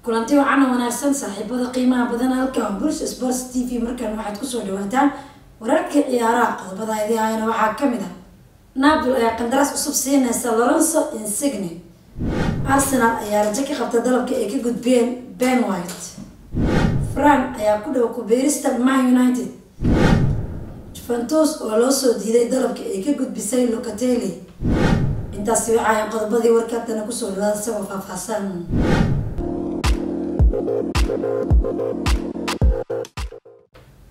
Kulanti wacan oo wanaagsan, saaxiibada qiimaha badan, halkan Bulsha Sports TV. Markan waxaad kusoo dhawaataan wararka ciyaaraha. Qodobada idii hayana waxaa kamid ah: Napoli ayaa qandaraas cusub siinaysa Lorenzo Insigne, Arsenal ayaa rajo ka qabta dalabka ay ka gudbiyeen Ben White, Frank ayaa ku dhow ku-biirista Man United, Juventus oo loo soo diiday dalabka ay ka gudbisay Locatelli. Intaasi waxaa qodobadii warka, haddana kusoo dhawaada isagoo faahfaahsan.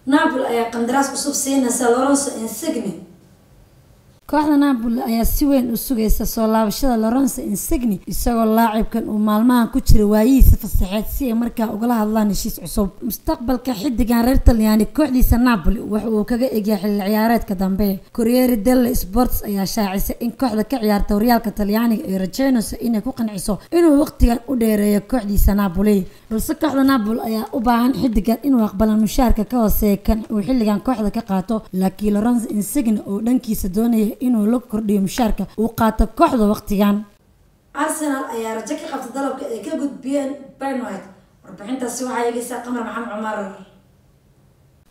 Napoli ayaa qandaraas cusub siinaysa Lorenzo Insigne. Kooxda Napoli ayaa si weyn u sugaysa soo laabashada Lorenzo Insigne, isagoo laacibkan uu maalmahan ku jiray waayihiisa fasaxeed, si ay markaa ugala hadlaan heshiis cusub. Mustaqbalka xiddigan reer Talyaani kooxdiisa Napoli waxa uu kaga egyahay xilli ciyaareedka dambe. Corriere dello Sports ayaa shaacisay in kooxda ka ciyaarta horyaalka Talyaaniga ay rajeynayso inay ku qanciso inuu waqtigan u dheereeyo kooxdiisa Napoli, balse kooxda Napoli ayaa u baahan xiddigan inuu aqbalan mushaarka ka hooseeya kan uu xilligan kooxda ka qaato. Laakiin Lorenzo Insigne oo dhankiisa doonaya inuu la kordhiyo mushaarka uu qaato kooxda waqtigan. Arsenal ayaa rajo ka qabta dalabka ay ka gudbiyeen Ben White. Warbixintaasi waxaa eegeysaa Qamar Maxamed Cumar.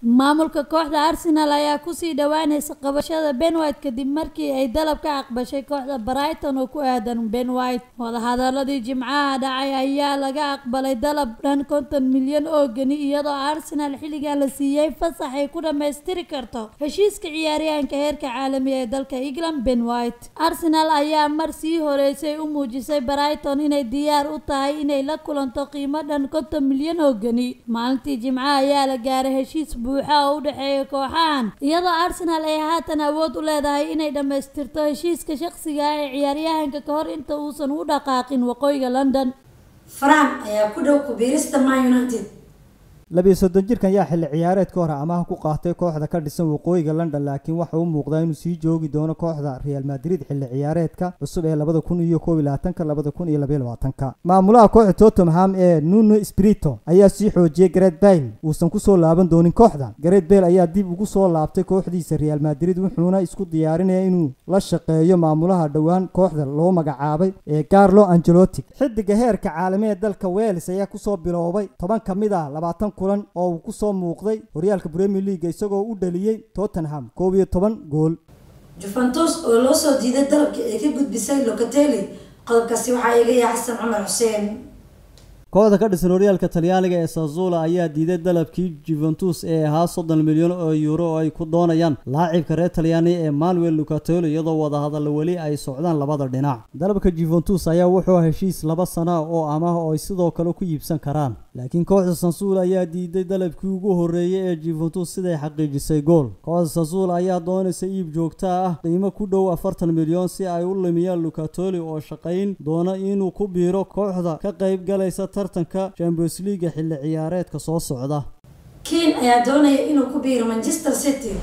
Maamulka kooxda Arsenal ayaa kusii dhawaaneysa qabashada Ben White kadib markii ay dalab ka aqbashay kooxda Brighton oo ku aadan Ben White. Wadahadaladii Jimcaha dhacay ayaa laga aqbalay dalab dhan 50 milyan oo geni, iyadoo Arsenal xilligan la siiyey fasax ay ku dhammaystiri karto heshiiska ciyaaryahanka heerka caalamiga ee dalka England, Ben White. Arsenal ayaa mar sii horeysay u muujisay Brighton inay diyaar u tahay inay la kulanto qiimo dhan 50 milyan oo geni. Maalintii Jimcaha ayaa la gaaray heshiis buuxa oo u dhexeeya kooxahan, iyadoo Arsenal ay haatan awood u leedahay inay dhammaystirto heshiiska shaqsiga ah ee ciyaaryahanka ka hor inta uusan u dhaqaaqin waqooyiga London. Frank ayaa ku dhow ku-biirista Man United. 32 jirkan ayaa xilli ciyaareedka hore amaah ku qaatay kooxda ka dhisan waqooyiga London, laakiin waxa uu muuqdaa inuu sii joogi doono kooxda Real Madrid xilli ciyaareedka cusub ee 2021, 2022. Maamulaha kooxda Tottenham ee Nuno Espirito ayaa sii xoojiyey Gareth Bale uusan kusoo laaban doonin kooxda. Gareth Bale ayaa dib ugu soo laabtay kooxdiisa Real Madrid, wuxuuna isku diyaarinaya inuu la shaqeeyo maamulaha dhowaan kooxda loo magacaabay ee Carlo Ancelotti. Xidiga heerka caalami ee dalka Wales ayaa kusoo biloobay 10 ka mid ah 20 kulan oo uu kusoo muuqday horyaalka Premier League, isagoo u dhaliyey Tottenham 11 gool. Juventus oo loo soo diiday dalabka ay ka gudbisay Locatelli. Qodobkaasi waxaa eegaya Xasan Cumar Xuseen. Kooxda ka dhisan horyaalka Talyaaniga ee Sassuolo ayaa diiday dalabkii Juventus ee ahaa 30 milyan oo euro oo ay ku doonayaan laacibka reer Talyaani ee Manuel Locatelli, iyadoo wadahadalla weli ay socdaan labada dhinac. Dalabka Juventus ayaa wuxuu heshiis 2 sano oo amaah oo ay sidoo kale ku iibsan karaan, laakiin kooxda Sassuolo ayaa diiday dalabkii ugu horreeyay ee Juventus, siday xaqiijisay Goal. Kooxda Sassuolo ayaa doonaysa iib joogto ah qiimo ku dhow 40 milyan si ay u lumiyaan Locatelli oo shaqayn doona inuu ku biiro kooxda ka qayb galaysa tartanka Champions League xilli ciyaareedka soo socda. Kane ayaa doonaya inuu ku biiro Manchester City.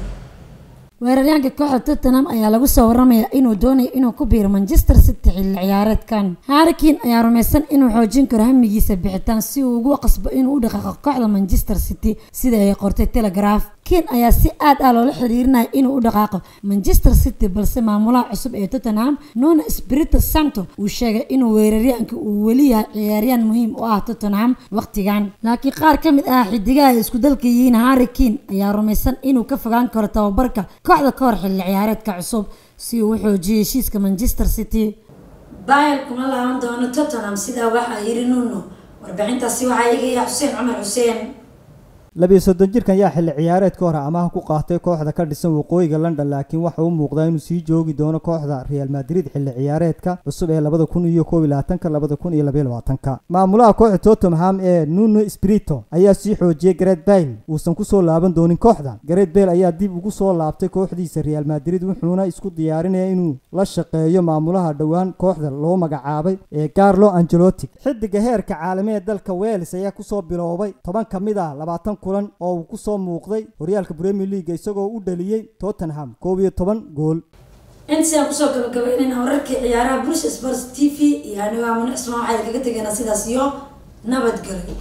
Weeraryahanka kooxda Tottenham ayaa lagu soo waramaya inuu doonayo inuu ku biiro Manchester City xilli ciyaareedkan. Harry Kane ayaa rumaysan inuu xoojin karo hamigiisa bixitaan si uu ugu qasbo inuu u dhaqaaqo kooxda Manchester City, sida ay qortay Telegraph. Kane ayaa si aad ah loola xiriirinaya inuu u dhaqaaqo Manchester City, balse maamulaha cusub ee Tottenham, Nuno Espirito Santo, uu sheegay inuu weeraryahanka uu weli yahay ciyaaryahan muhiim u ah Tottenham waqtigan. Laakiin qaar ka mid ah xidigaha ay isku dalka yihiin Harry Kane ayaa rumaysan inuu ka fogaan karo tababarka kooxda ka hor xilli ciyaareedka cusub si uu u xoojiyo heshiiska Manchester City. Bale kuma laaban doono Tottenham, sidaa waxaa yiri Nuno. Warbixintaasi waxaa eegaya Xuseen Cumar Xuseen. 32 jirkan ayaa xilli ciyaareedka hore amaah ku qaatay kooxda ka dhisan waqooyiga London, laakiin waxa uu muuqdaa inuu sii joogi doono kooxda Real Madrid xilli ciyaareedka cusub ee 2021, 2022. Maamulaha kooxda Tottenham ee Nuno Espirito ayaa sii xoojiyey Gareth Bale uusan kusoo laaban doonin kooxda. Gareth Bale ayaa dib ugu soo laabtay kooxdiisa Real Madrid, wuxuuna isku diyaarinaya inuu la shaqeeyo maamulaha dhowaan kooxda loo magacaabay ee Carlo Ancelotti. Xidiga heerka caalami ee dalka Wales ayaa kusoo biloobay 10 ka mid ah 20 kulan oo uu kusoo muuqday horyaalka Premier League, isagoo u dhaliyey Tottenham 11 gool. Intaas aan kusoo gabagabeynayna wararkii ciyaaraha Bulsha Sports TV iyo anigo Amune Cismaan, waxaa kaga tegaynaa sidaas iyo nabadgelyo.